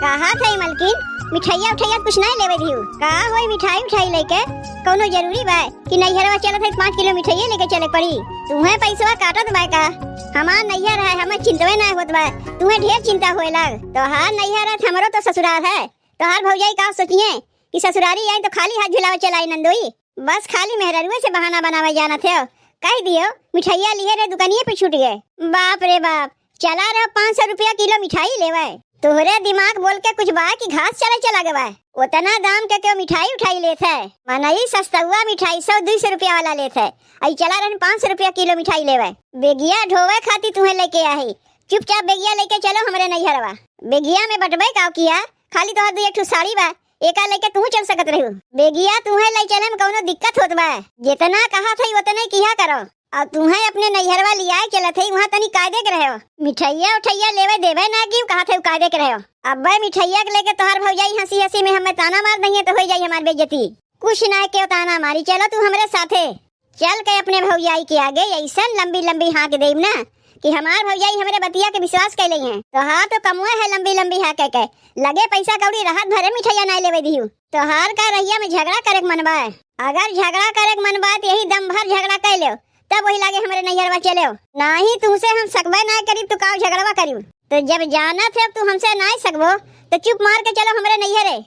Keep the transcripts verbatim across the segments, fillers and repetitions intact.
कहा थई मलकिन, मिठाइया उठाइया कुछ नाहीं लेवे दिहू? का होई मिठाई उठाई लेके? कौनो जरूरी बा कि नैहरवा चलत है पाँच किलो मिठाइये लेके चले पड़ी? तुहें पैसवा काटत बा का? हमार नैहर है, हमें चिंतवे नाहीं होत बा, तुहें ढेर चिंता होए लाग। तोहार नैहर है, हमरो तो ससुराल है। तोहार भौजाई का सोचिए कि ससुरारी आई तो खाली हाथ झुलावे चलाई नंदोई। बस खाली मेहररुए से बहाना बनावे जानत हो। कह दियो, मिठाइया लिहे रहे दुकानिये पे छूट गए। बाप रे बाप, चला रहो पाँच सौ रुपया किलो मिठाई लेवे। तोहरे दिमाग बोल के कुछ बा कि घास चरे चला गवा? उतना दाम के क्यों मिठाई उठाई लेत है? मनई सस्तुआ मिठाई सौ दो सौ रुपया वाला लेत है, आई चला रहन पाँच सौ रुपया किलो मिठाई लेवे। बेगिया ढोवे खातिर तुहें लेके आई, चुपचाप बेगिया लेके चलो हमरे नैहरवा। बेगिया में बटबे का किया, खाली तोहर दू एक ठो साड़ी बा, एका लेके तू चल सकत रहू। बेगिया तुहें ले चले में कौनो दिक्कत होत बा? जितना कहा थई उतने किया करो। और तुहें अपने नैहरवा लियाए चलत है, वहाँ तनी कायदे के रहो। मिठाइया उठाइया लेवे देवे ना कि कहा थे कायदे के रहो। अब्बे मिठाइया के लेके तोहार भौजाई हंसी हंसी में हमें ताना मार दइहे तो हो जाई हमार बेइज्जती। कुछ ना के ताना मारी, चलो तू हमरे साथे। चल के अपने भौजाई के आगे ऐसन लंबी लंबी हाँक देब ना कि हमार भौजाई हमरे बतिया के विश्वास कैले हैं। तोहार तो कमुए है लंबी लंबी हाँके के, लगे पैसा कौड़ी रहत भरे मिठाइया नाय लेवे दिहू। तोहार का रहिया में झगड़ा करे के मन बा? अगर झगड़ा करे के मन बा त यही दम भर झगड़ा कर लेव, तब वही लागे हमरे नैहरवा चलेव। नाही तुमसे हम सकबे नाय करीब तो का झगड़वा करीब? तो जब जानत है तू हमसे नाय सकबो तो चुप मार के चलो हमरे नैहरे।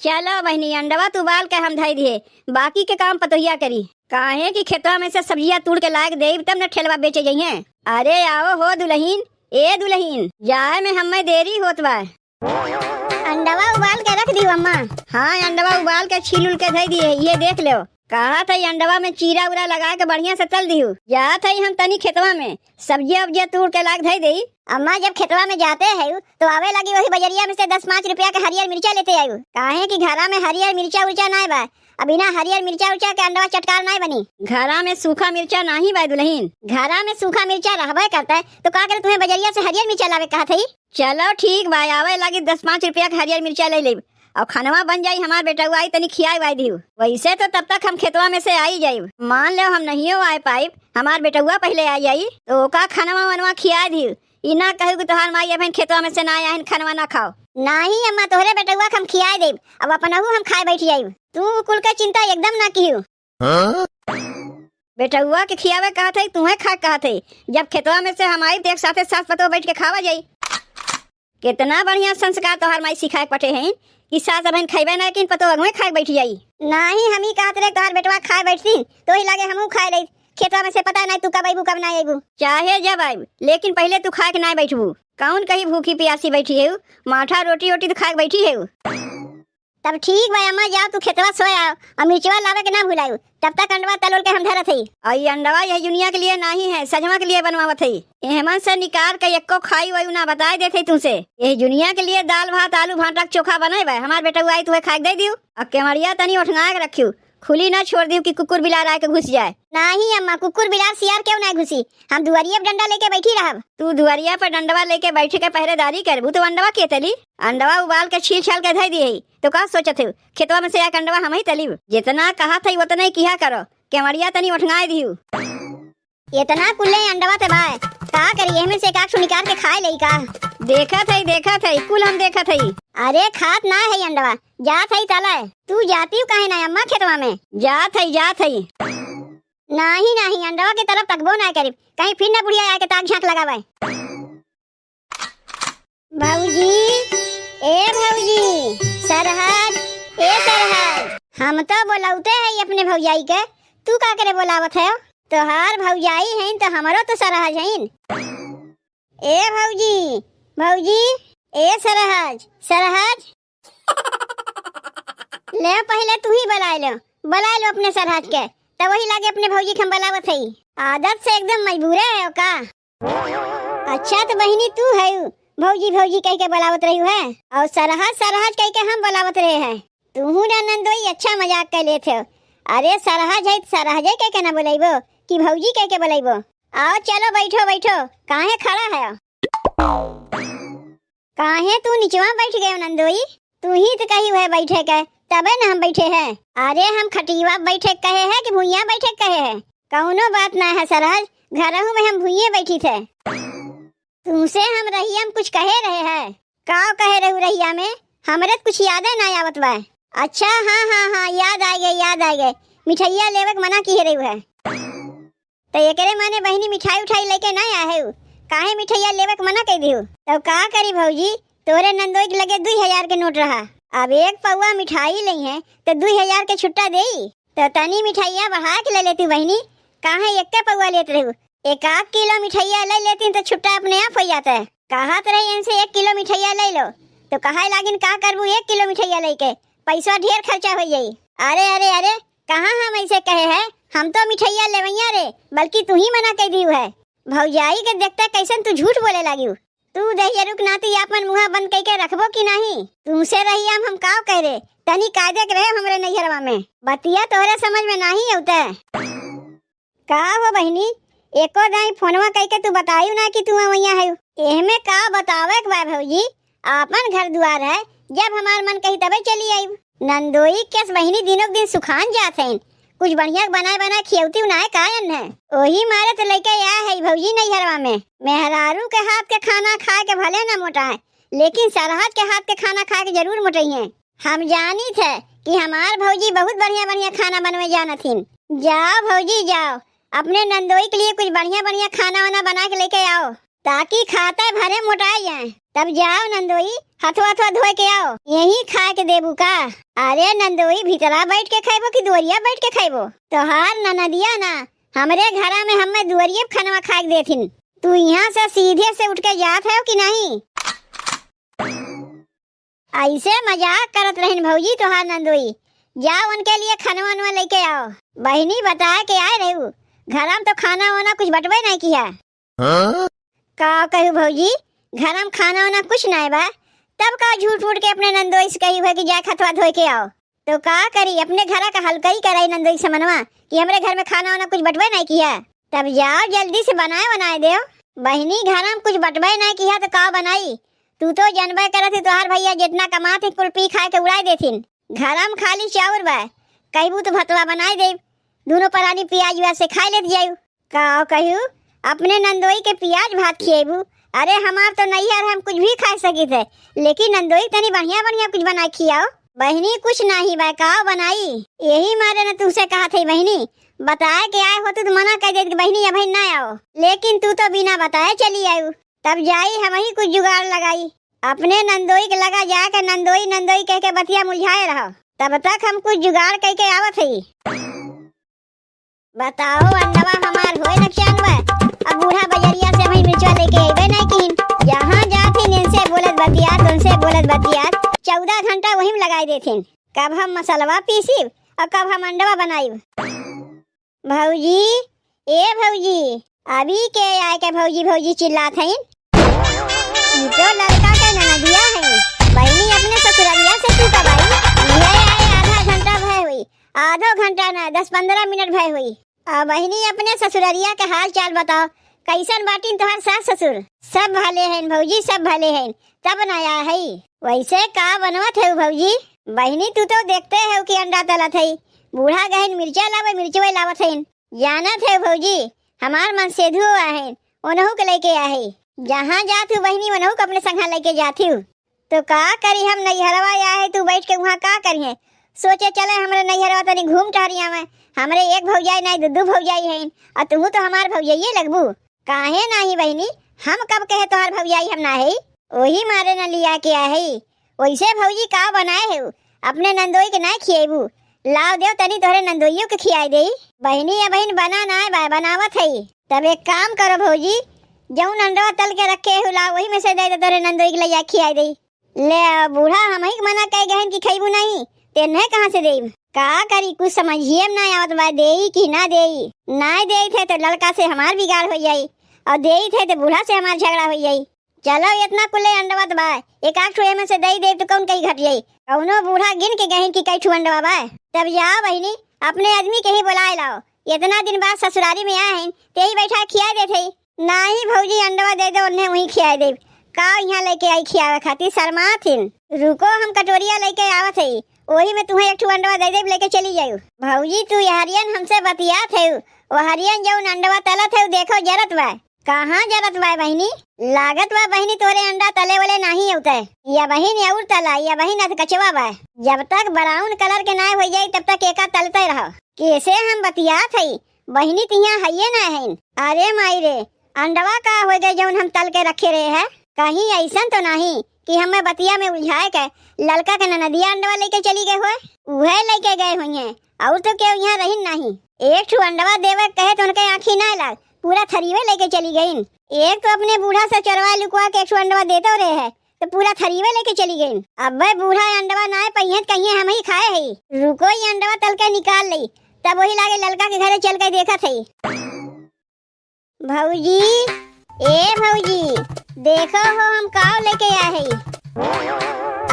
चलो बहिनी, अंडवा तू उबाल के हम धई दिए, बाकी के काम पतोहिया करी। काहे कि खेतवा में से सब्जिया तूड़ के लाग देब, तब न ठेलवा बेचे जइहें। अरे आओ हो दुलहिन, ए दुलहिन, जाए में हमें देरी होत बा। अंडवा उबाल के रख दियो अम्मा। हाँ, अंडवा उबाल के छील उल के धई दिए, ये देख लो। कहा था अंडवा में चीरा उरा लगा के बढ़िया से तल दियो। जा था हम तनी खेतवा में सब्जिया उब्जिया तूड़ के लाग धई देई। अम्मा, जब खेतवा में जाते हैं तो आवे लगी वही बजरिया में से दस पाँच रुपया के हरियर मिर्चा लेते आयु, काहे कि घरा में हरियर मिर्चा उर्चा नाय बा। अब बिना हरियर मिर्चा उर्चा के अंडवा चटकार नाय बनी। घरा में सूखा मिर्चा नाही बा दुलहिन। घरा में सूखा मिर्चा रहबे करते तो का करे तुम्हें बजरिया से हरियर मिर्चा लावे कहा थई? चलो ठीक बा, आवे लगी दस पाँच रुपया के हरियर मिर्चा ले लेब। और खनवा बन जाई, हमार बेटउआ आई तनी खियाए वाए दियो। वैसे तो तब तक हम खेतवा में से आई जाइब। मान लो हम नहियो आए पाइब, हमार बेटउआ पहले आ जाई तो ओका खनवा वनवा खियाए दियो। ई ना कहू कि तोहार माई अबहिन खेतवा में से ना आहिन, खनवा ना खाओ। नाही अम्मा, तोहरे बेटउआ के हम खियाए देब, अब अपनहू हम खाए बैठ जाइब। तू कुल के चिंता एकदम ना किहू। हाँ? बेटउआ के खियावे कहत है, तुहें खाए कहत है। जब खेतवा में से हम आइब, तो एक साथे सास पतोह बैठ के खावा जाई। कितना बढ़िया संस्कार तोहार माई सिखाए के पठे हैं कि सास अबहिन खइबे ना किन, पतोह अगुए खाए बैठ जाई। नाही, हम ही कहत रहे तोहार बेटवा खाए बैठती, तो ही लागे हमहू खाए रही। खेतवा में से पता नहीं तू कब अइबू, कब ना अइबू। चाहे जब आइब, लेकिन पहले तू खाए के ना बैठबू। कौन कहीं भूखी प्यासी बैठी है, माठा रोटी ओटी तो खाए के बैठी है। तब ठीक बा अम्मा, जाओ तू खेतवा सोए आओ और मिर्चवा लावे के ना भुलायू। तब तक अंडवा तलोल के हम धरत हई। और ये अंडवा यह दुनिया के लिए नाही है, सजवा के लिए बनवावत हई। एहमन से निकार के एक्को खाई वायु ना बताए देत हई तुमसे। यह दुनिया के लिए दाल भात आलू भाटा के चोखा बने बा, हमार बेटउआ आई तुहे खाए के दे दियो। और केवड़िया तनी ओठंगा के रखियो, खुली ना छोड़ दियो कि कुकुर बिलार आए के घुस जाए। नाही अम्मा, कुकुर बिलार सियार क्यों ना घुसी, हम दुआरिया पे डंडा लेके बैठी रहब। तू दुआरिया पे डंडवा लेके बैठ के पहरेदारी करबू तो अंडवा के तली? अंडवा उबाल के छील छाल के धई दिए ही, तो का सोचत हो खेतवा में से एक अंडवा हम ही तलीब? जितना कहा था उतना ही किहा करो, केवड़िया तनी ओठंगाए दिहू। इतना कुल्ले अंडवा ते बाय, का करी एहमे से एक आध ठो निकाल के खाए लेई का? देखत हई, देखत हई, कुल हम देखत हई। अरे खात ना है अंडवा, जात हई तले। तू जाती हूँ काहे ना अम्मा खेतवा में? जात हई, जात हई। नाही, नाही, अंडवा के तरफ तकबो ना करीब, कहीं फिर ना बुढ़िया आके ताक झांक लगावे। भौजी, ए भौजी, सरहज, ए सरहज, हम तो बोलौते है अपने भौजाई के, तू का करे बोलावत है? तोहार भौजाई हईन तो हमरो तो सरहज हईन। ए भौजी, भौजी, ए सरहज, सरहज, ले पहले तू ही बुलाए लो, बुलाए लो अपने सरहज के, तब वही लागे अपने भौजी के हम बुलावत हई। आदत से एकदम मजबूरे है का? अच्छा तो बहिनी तू है भौजी भौजी कह के बुलावत रही है और सरहज सरहज कह के हम बुलावत रहे हैं। तू ना नंदोई अच्छा मजाक कर लेते हो। अरे सरहज है तो सरहजे कह के ना बुलाइबो कि भौजी कह के बुलाइबो? आओ चलो बैठो बैठो, काहे खड़ा है? काहे तू निचवा बैठ गयो नंदोई? तू ही तो कही हुए बैठे के, तबे न हम बैठे हैं। अरे हम खटिया बैठे के कहे हैं कि भुइयां बैठे के कहे हैं? कौनो बात ना है सरहज, घरहू में हम भुइये बैठी थे। तुमसे हम रहिया में कुछ कहे रहे है? का कहे रहू रहिया में? हमरे त कुछ यादे ना आवत बा। अच्छा, हाँ, हाँ, हाँ, याद आ गए, याद आ गए। मिठैया लेवे के मना किहे रहू है। त एकरे माने बहिनी मिठाई उठाई लेके ना आए हो? काहे मिठैया लेवे के मना कह दियो? तब का करी भौजी, तोरे नंदोई के लगे दुई हजार के नोट रहा। अब एक पौआ मिठाई लई है त दुई हजार के छुट्टा देई? त तनी मिठाइया बढ़ा के ले लेती बहिनी, काहे एक्के पौआ लेत रहू? एक आध किलो मिठाइया ले लेती त छुट्टा अपने आप हो जाता है। कहत रही इनसे एक किलो मिठाइया ले लो, तो कहे लागिन का करबू एक किलो मिठाइया लेके, पैसा ढेर खर्चा हो जाई। अरे, अरे, अरे, कहाँ हम ऐसे कहे हैं? हम तो मिठाइया लेवैया रे, बल्कि तू ही मना कह दियो है। भौजाई के देखते कैसन तू झूठ बोले लागियो। तू दहियरुक नाती आपन मुँहा बंद कइके रखबो कि नाही? तुमसे रहिया में हम काव कह रे, तनी कायदे के रहे हमरे नैहरवा में। बतिया तोहरे समझ में नाही अउते। का हो बहिनी, एको दाई फोनवा कइके तू बतायू ना कि तू अवैया है? एहमे का बतावे के बा भौजी, आपन घर दुआर है, जब हमार मन कही तबे चली आइब। नंदोई केस बहिनी दिनों दिन सुखान जात हैं, कुछ बढ़िया बनाए बनाए खियौती उनाए कायन है। ओही मारे तो लइके आए है भौजी नैहरवा में। मेहरारू के हाथ के खाना खाए के भले ना मोटाए, लेकिन सरहज के हाथ के खाना खाए के जरूर मोटइहें। हम जानित है कि हमार भौजी बहुत बढ़िया बढ़िया खाना बनवे जानत हिन। जाओ भौजी जाओ, अपने नंदोई के लिए कुछ बढ़िया बढ़िया खाना वाना बना के लेके आओ, ताकि खाते भरे मोटाए जाए। तब जाओ नंदोई, हथवा हथवा धोए के आओ, यहीं खाए के देबू का? अरे नंदोई, भीतरा बैठ के खैबो कि दुआरिया बैठ के खैबो? तोहार ननदिया ना, हमरे घरा में हमें दुआरिये पे खनवा खाए के देथिन। तू यहाँ से सीधे से उठ के जात है कि नहीं? ऐसे मजाक करत रहिन भौजी तोहार नंदोई। जाओ उनके लिए खाना वाना लेके आओ। बहिनी बताए के आए रहू, घरा में तो खाना वाना कुछ बटबे नहीं किया। हाँ? का कहू भौजी, घरा में खाना वाना कुछ नहीं बा, तब का झूठ फूट के अपने नंदोई से कही हुए कि जाए खतवा धोए के आओ। तो का करी, अपने घरा का हल्का ही कराई नंदोई समनवा कि हमरे घर में खाना वाना कुछ बटबे नहीं किया। तब जाओ जल्दी से बनाए बनाए देव। बहिनी घरा में कुछ बटबे नहीं किया तो का बनाई? तू तो जनबे करत ही तोहार भैया जितना कमात ही कुल पी खाए के उड़ाए देथिन। घरा में खाली चाउर बा, कहबू तो भतवा बनाए देब, दोनों परानी पियाज उआज से खाए लेत जायू। का कहू, अपने नंदोई के पियाज भात खिएबू? अरे हमार तो नैहर है, हम कुछ भी खा सकित है, लेकिन नंदोई तनी बढ़िया बढ़िया कुछ बनाए खियाओ। बहिनी कुछ नाही बा, का बनाई? यही मारे न तुमसे कहा थे बहिनी, बताए के आए होतू तो मना कर देत कि बहिनी अभी ना आओ, लेकिन तू तो बिना बताए चली आयू। तब जाई हम ही कुछ जुगाड़ लगाई, अपने नंदोई के लगा जाके नंदोई नंदोई कह के बतिया मुलझाए रहो, तब तक हम कुछ जुगाड़ कह के आवत हई। बताओ अंडवा हमार होए नकचान बा। अब बूढ़ा बजरिया से वही मिर्चवा लेके अइबे नहीं किन। जहाँ जाथिन इनसे बोलत बतियात, उनसे बोलत बतियात, चौदह घंटा वही में लगाई देथिन। कब हम मसलवा पीसीब और कब हम अंडवा बनाइब। भौजी, ए भौजी, अभी के आए के भौजी भौजी चिल्लात हईन? ई तो लड़का के ननदिया है। बहिनी अपने ससुरलिया से तू कब आई? ये आए आधा घंटा भय हुई, आधो घंटा ना, दस पन्द्रह मिनट भय हुई। आ बहिनी अपने ससुरलिया के हाल चाल बताओ, कैसन बाटिन तोहार सास ससुर? सब भले हैं भौजी, सब भले हैं, तब ना आया है। वैसे का बनवत है भौजी? बहिनी तू तो देखते हो कि अंडा तलत है, बूढ़ा गहन मिर्चा लावे, मिर्चवे लावत है। जानत है भौजी, हमार मन सेधु आहे, ओनहु के लेके आहे। जहाँ जात हूँ बहिनी, ओनहु के अपने संघा लेके जात हूँ। तो का करी हम नैहरवा आए, तू बैठ के वहाँ का करिहे? सोचे चले हमरे नैहरवा तनी घूम टहरी आवे। हमरे एक भौजाई नाई, दू दू भौजाई हैं, और तू तो हमार भौजाइये लगबू। काहे नाही बहिनी, हम कब कहे तोहार भौजाई हम ना है? ओही मारे न लिया के आहे। वैसे भौजी का बनाए है, अपने नंदोई के ना खिएबू? लाव देव तनी तोहरे नंदोइयो के खियाए देई। बहिनी, ए बहिन, बना ना बा, बनावत है। तब एक काम करो भौजी, जौन अंडवा तल के रखे हो, लाव वही में से दे दे तोहरे नंदोई के लइया खियाए देई। ले, बूढ़ा हमही के मना कह गहन कि खइबू नहीं, तेन्हे कहाँ से देब? का करी, कुछ समझिए में ना आवत बा, देई कि ना देई। ना देई थे तो लड़का से हमार बिगाड़ हो जाई, और देई थे तो बूढ़ा से हमार झगड़ा हो जाई। चलो, इतना कुले अंडवत बा, एक आध ठो एमे से दई दे तो कौन कहीं घट जाई। कौनो बूढ़ा गिन के गहिन कि कई ठो अंडवा बा। तब जाओ बहिनी, अपने आदमी के ही बुलाए लाओ। इतना दिन बाद ससुरारी में आए हैं, ते ही बैठा खिया देत है। नाही भौजी, अंडवा दे दो, उन्हें वहीं खिया देब। का यहाँ लेके आई खियावे खातिर? शर्मात हिन। रुको, हम कटोरिया लेके आवत है, वही में तुम्हें एक ठो अंडवा दे देब, लेके चली जायू। भौजी, तू यहरियन हमसे बतियात है, वहरियन जौन अंडवा तलत है, देखो जरत बा। कहाँ जरत बा बहिनी? लागत बा बहिनी तोरे अंडा तले वले नाहीं अउते। या बहिन अउर तला, या बहिन अधकचवा बा। जब तक brown colour के नाय होइ जाई तब तक एका तलते रहो। केसे हम बतियात हई? बहिनी तिहाँ हइये ना हइन। अरे माई रे, अंडवा का होइ गए जउन हम तल के रखे रहे है? कहीं अइसन तो नाहीं कि हम्मे बतिया में उलझाए के ललका के ननदिया अंडवा लइके चली गए होए? उहे लइके गए होइहें, अउर तो केहू इहाँ रहिन नाहीं। एक ठू अंडवा देवे के कहे तो उनके आँखी नाय लाग, पूरा थरीवे लइके चली गइन। एक तो अपने बूढ़ा से चोरवा लुकवा के एक ठू अंडवा देतो रहे है, तो पूरा थरीवे लइके चली गइन। अब्बे बूढ़ा अंडवा नाय पइहें त कहिहें हमहीं खाए हई। रुको, ई अंडवा तल के निकाल लई, तब ओही लागे ललका के घरे चल के देखत हई। भउजी, ए भउजी, देखो हो हम काव लइके आए हई।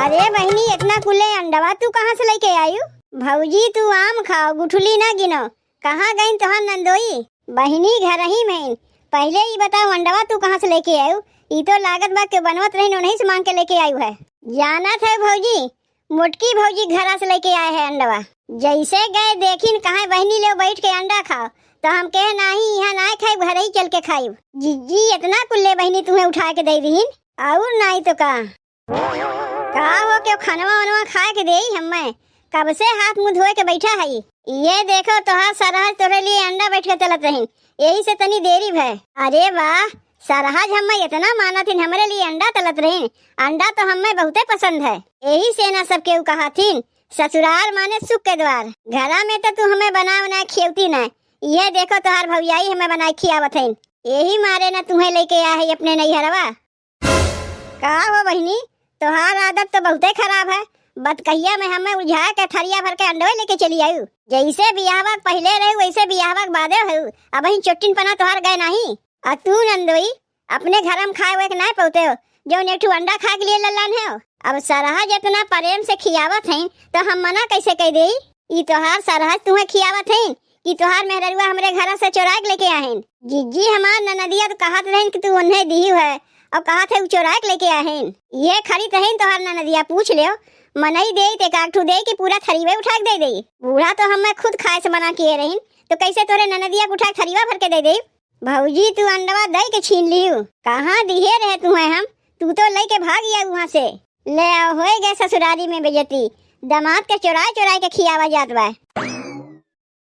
अरे बहिनी, एतना कुल्ले अंडवा तू कहाँ से लइके आयु? भउजी, तू आम खाओ, गुठली ना गिनो। कहाँ गइन तोहार नंदोई? बहिनी, घरही में हइन। पहिले ई बताओ, अंडवा तू कहाँ से लइके आयु? ई तो लागत बा केहू बनवत रहिन, ओनही से माँग के लइके आयु है। जानत है भउजी, मोटकी भउजी घरा से लइके आए है अंडवा। जइसे गए देखिन, कहे, "बहिनी, लेव बइठ के अंडा खाओ।" तो हम कहे, "नाहीं, इहाँ नाय खाइब, घरही चल के खाइब।" जिज्जी एतना कुल्ले बहिनी तुहें उठाए के दइ दिहिन, अउर नाहीं तो का। का हो, केहू खनवा वनवा खाए के देई हम्मे? कब से हाथ मुँह धोए के बइठा हई। इहे देखो, तोहार सरहज तोरे लिए अंडा बइठ के तलत रहिन, एही से तनी देरी भए। अरे वाह, सरहज हम्मे एतना मानत हिन, हमरे लिए अंडा तलत रहिन। अंडा तो हम्मे बहुते पसंद है, एही से ना सब केहू कहत हिन, "ससुरार माने सुख के द्वार।" घरा में तो तू हम्मे बना बना खियौती ना, इहे देखो, तोहार भउजाई हम्मे बनाए खियावत हइन, एही मारे ना तुहें लइके आए हई अपने नैहरवा। का हो बहिनी, तोहार आदत तो बहुते खराब है। बतकहिया में हम्मे उलझा के थरिया भर के अंडवे लइके चली आयु। जइसे बियाहवा के पहिले रहू, वइसे बियाहवा के बादे हऊ। अबहिं चोट्टिन पना तोहार गए नाहीं। आ तू नंदोई, अपने घर में खाए हुए के नाय पउते हो, जउन एक ठू अंडा खाए के लिए लल्लान है हो। अब सरहज एतना प्रेम से खियावत हइन, तो हम मना कइसे कइ देई? ई तोहार सरहज तुहें खियावत हइन कि तोहार मेहररुआ हमरे घरा से चोराए के लइके आहिन? जिज्जी, हमार ननदिया तो कहत रहिन कि तू उन्हें दिहू है, अउर कहत है उ चोराए के लइके आहिन। ये खड़ी तहिन तोहार ननदिया, पूछ लेव, मनई देई ते काकठू देई कि पूरा थरीवे उठा के दइ देई? बूढ़ा तो हम्मे खुद खाए से मना किए रहिन, तो कइसे तोरे ननदिया के उठा के थरीवा भर के दइ देई? भउजी, तू अंडवा दइ के छीन लिहू। कहाँ दिहे रहे तुहें हम, तू तो लइके भाग गया उहाँ से। ले आओ, होए गए ससुरारी में बेइज्जती। दमाद के चोराए चोराए के खियावा जात बा।